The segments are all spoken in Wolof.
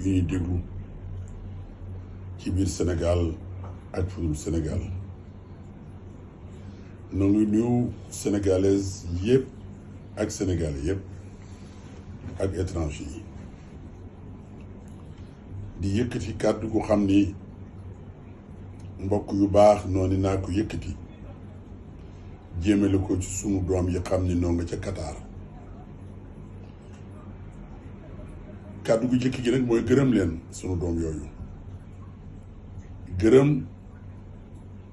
yu ñuy déglu ci biir Sénégal ak fudul Sénégal noo ngi nuyu sénégalaises yëpp ak sénégalais yëpp ak étranger yi di yëkkati kàddu gu xam ni mbokk yu baax noonu naa ko yëkkati jéemale ko ci sunu doom yi xam ni noo nga ca Qatar. kàddu gu jëkk gi nag mooy gërëm leen sunu doom yooyu gërëm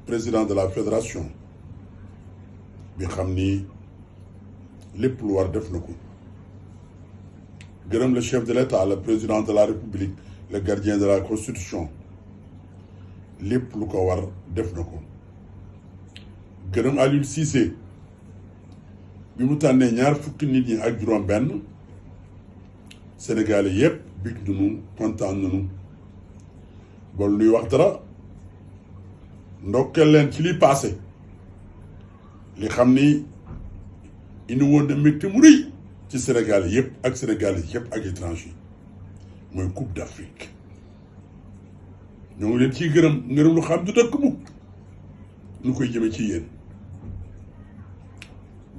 président de la fédération bi xam ni lépp lu war def na ko gërëm le chef de l'État le président de la République le gardien de la Constitution lépp lu ko war def na ko gërëm Aliou Cissé bi mu tànnee ñaar fukki nit ñi ak juróom benn Sénégalais yëpp bég nañu kontaan nañu bol nuy wax dara ndokkeel leen ci li passé li xam ni indi woon na mbégte mu rëy ci Sénégal yëpp ak Sénégalais yëpp ak étranger mooy Coupe d'Afrique ñoo ngi leen ciy gërëm ngërëm lu xam du dëkk mukk nu koy jëme ci yéen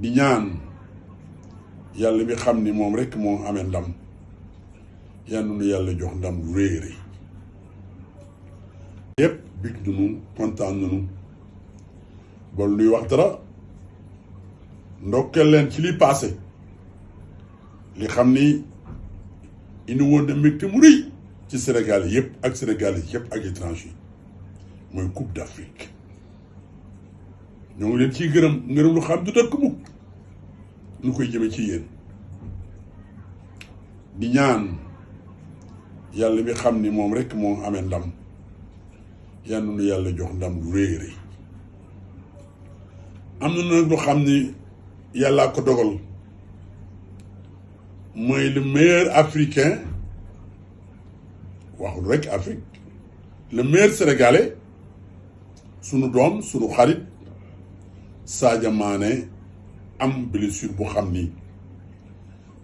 di ñaan yàlla mi xam ni moom rekk moo amee ndam yal na nu yàlla jox ndam lu rëy rëy yëpp bég nañu kontaan nañu bol nuy wax dara ndokkeel leen ci li passé li xam ni indi woon na mbégte mu rëy ci Sénégal yëpp ak Sénégalais yëpp ak étranger mooy Coupe d'Afrique ñoo ngi leen ciy gërëm ngërëm lu xam du dëkk mukk nu koy jëme ci yéen di ñaan yàlla mi xam ni moom rekk moo amee ndam yal na nu yàlla jox ndam lu rëy rëy am na nag lu xam ni yàllaa ko dogal mooy le meilleur africain waxul rekk Afrique le meilleur sénégalais sunu doom sunu xarit Sadio Mané am blessure bu xam ni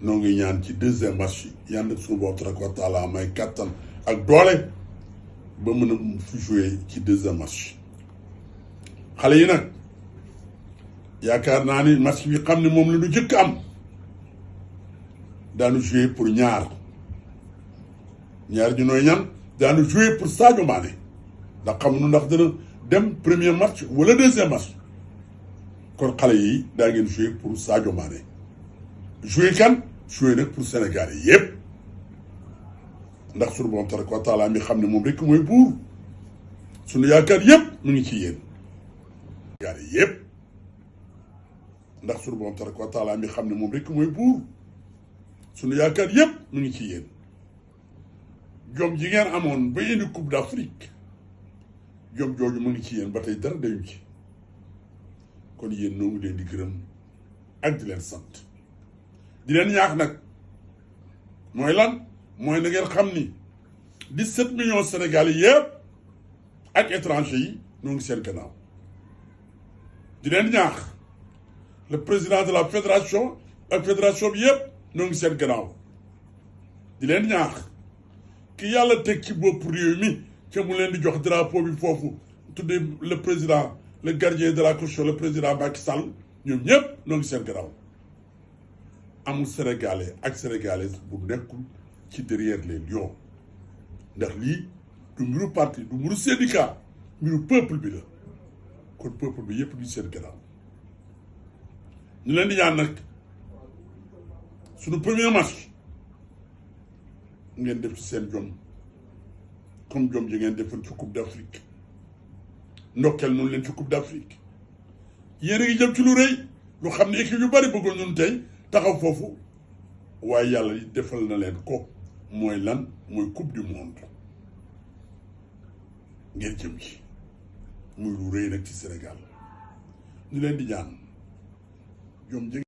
noo ngi ñaan ci deuxième match yi yàlla na suñu bopp tabaaraka wa taala may kàttan ak doole ba mën a fi jouer ci deuxième match xale yi nag yaakaar naa ni match bi xam ne moom la ñu jëkk am daanu jouer pour ñaar ñu nooy ñan daanu jouer pour Sadio Mané ndax xamuñu ndax dana dem premier match wala deuxième match kon xale yi daa ngeen jouer pour Sadio Mané jouer kan jouer nag pour Sénégal yi yëpp ndax suñu borom tabaaraka wa taala mi xam ne moom rekk mooy buur suñu yaakaar yëpp mu ngi ci yéen yaakaar yëpp ndax suñu borom tabaaraka wa taala mi xam ne moom rekk mooy buur suñu yaakaar yëpp mu ngi ci yéen jom ji ngeen amoon ba indi Coupe d'Afrique jom jooju mu ngi ci yéen ba tey dara dayu ci kon yéen noo ngi leen di gërëm ak di leen sant di leen ñaax nag mooy lan mooy na ngeen xam ni 17 millions Sénégalais yëpp ak étranger yi ñoo ngi seen gannaaw di leen ñaax le président de la fédération ak fédération bi yëpp ñoo ngi seen gannaaw di leen ñaax ki yàlla teg ci bopp réew mi ca mu leen di jox drapeau bi foofu tuddee le président le gardien de la Constitution le président Macky Sall ñoom ñëpp ñoo ngi seen gannaaw amul sénégalais ak sénégalaise bu nekkul ci derrière les lions ndax lii du mbiru parti du mbiru syndicat mbiru peuple bi la kon peuple bi yëpp di seen gannaaw ñu leen di ñaan nag suñu premier match ngeen def ci seen jom comme jom ji ngeen defoon ci Coupe d'Afrique ndokkeel noonu leen ci Coupe d'Afrique yéen a ngi jëm ci lu rëy lu xam ne équipe yu bari bëggoon ñun tey taxaw foofu waaye yàlla yi defal na leen ko mooy lan mooy Coupe du monde ngeen jëm ci muy lu rëy nag ci Sénégal ñu leen di ñaan jom